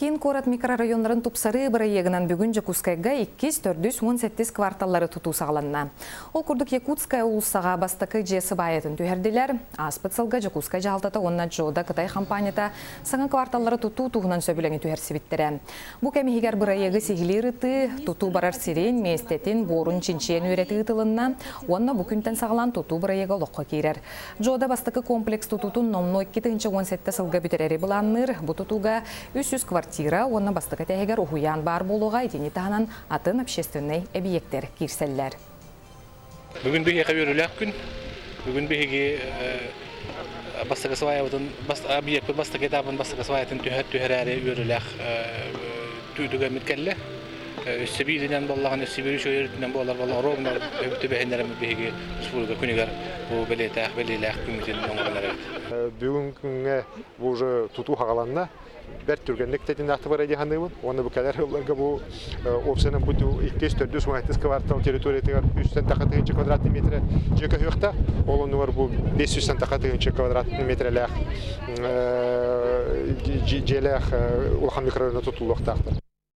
Киин куорат микрорайоннарын тупсарыы бырайыагынан бүгүн Дьокуускайга иккис, төрдүс, 17 кварталлары тутуу саҕаланна. Ол курдук Якутская уулуссаҕа бастакы дьиэ сыбаайатын түһэрдилэр. Ааспыт сылга Дьокуускай дьаһалтата уонна Джода Кытай хампаанньата саҥа кварталлары тутуу туһунан сөбүлэҥи түһэрсибиттэрэ. Бу кэм иһигэр бырайыагы сиһилии ырытыы, тутуу барар сирин, миэстэтин, буорун чинчийэн үөрэтии ыытылынна уонна бу күнтэн саҕалаан тутуу бырайыага олоххо киирэр. Джода бастакы комплекс тутуутун номнуо 2017 сылга бүтэрэри былаанныыр. Бу тутууга 300 квартира уонна бастакы этээһигэр уһуйаан баар буолуоҕа, итини таһынан атын общественнай эбийиэктэр киирсэллэр. Бүгүн биһиэхэ үөрүүлээх күн. Бүгүн биһиги бастакы сваябытын, объекпыт бастакы этабын бастакы сваятын түһэрээри үөрүүлээх түгэммит кэллэ. Өссө бииринэн буоллаҕына, өссө биир үчүгэй өрүтүнэн буолар буолла, ровно түбэһиннэрэммит биһиги республика күнүгэр бу бэлиэтээх, бэлиэлээх күммүтүн оҥорон эрэбит. Бүгүн күҥҥэ бу уже тутуу хаҕаланна. Бэрт түргэнник тэтиннэхтик барар дии саныыбын. Уонна бу кэлэр сылларга бу уопсайынан бу иккис, төрдүс, уонайтыс квартал территориятыгар үстэн таха тыһыынча квадратный метрэ дьиэ көһүөхтэ. Ол оннугар бу 500 таха тыһыынча квадратный метрэлээх дьиэлээх улахан микрорайона тутуллуохтаахтар.